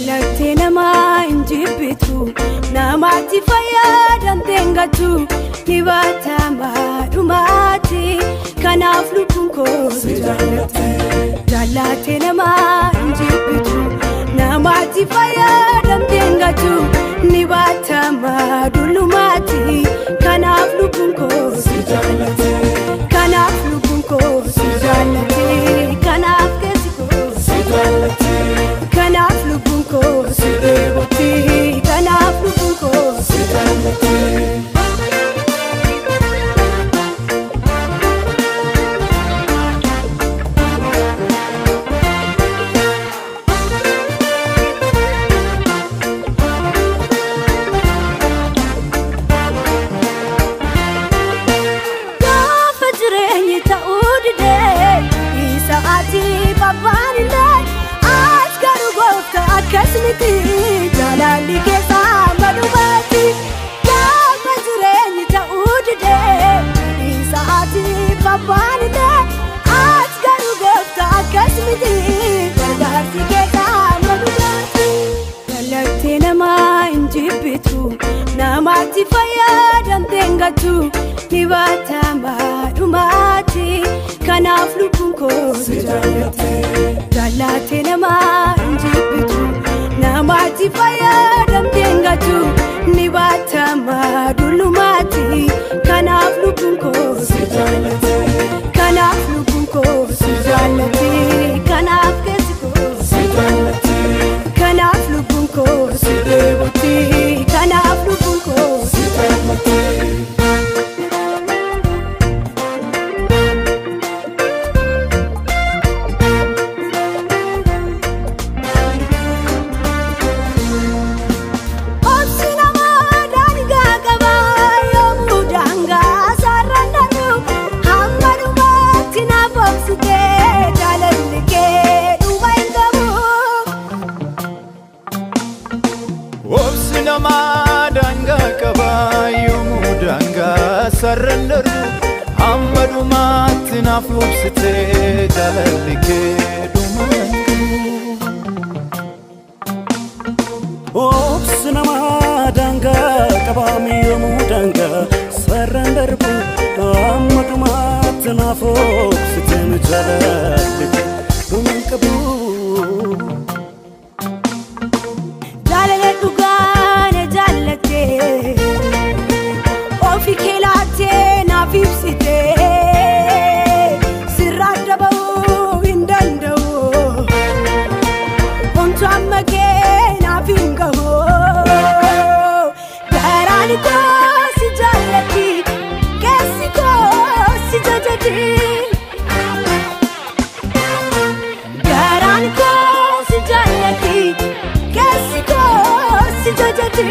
Jaalattee namaa hin jibbitu, namaatti fayyadamtee hin gattu, ni baatama dhumaati, kanaaf lubbuun koo si jaallatti. Jaalattee namaa hin jibbitu, namaatti fayyadamtee hin gattu, ni baatama dullumaati, kanaaf lubbuun koo si jaallatti. Kanaaf lubbuun koo si jaallatti, kanaaf keessi koo si jaallatti. Kanaaf lubbuun koo si dheebotti, kanaaf lubbuun koo si jaallatti. Gaafa jireenyi ta'uu didee, isa ati babbaan illee, as garuu gooftaa akkas miti, jaalalli keessaa malumaati. Gaafa jireenyi ta'uu didee, isa ati babbaan illee, as garuu gooftaa akkas miti, gargaarsi keessaa malumaati. Jaalattee namaa hin jibbitu, namaatti fayyadamtee hin gattu, ni baatama dhumaati, kanaaf lubbuun koo si jaallatti. Jaalattee namaa hin jibbitu, namaatti fayyadamtee hin gattu, ni baatama dullumaati, kanaaf lubbuun koo si jaallatti. Kanaaf lubbuun koo si jaallatti, kanaaf keessi koo si jaallatti. Kanaaf lubbuun koo si dheebotti, kanaaf lubbuun koo si jaallatti. Obsi namaa daangaa qaba, yoomuu daangaa sararaan darbu, hamma dhumaatti naaf obsitee jaalalli kee dhuma hin qabu. Obsi namaa daangaa qaba, yoomuu daangaa sararaan darbu, hamma dhumaatti naaf obsitee jaalalli kee dhuma hin qabu. Obsi namaa daangaa qaba, yoomuu daangaa sararaan darbu, hamma dhumaatti naaf obsitee jaalalli kee dhuma hin qabu. Jaalala dhugaa na jaallattee, ofii kee laattee naaf ibsitee, sirraa adda ba'uu hin danda'u, homtuu amma kee naaf hin gahu. Garaan koo si jaallatti, keessi koo si jajati. Garaan koo si jaallatti, keessi koo si jajati.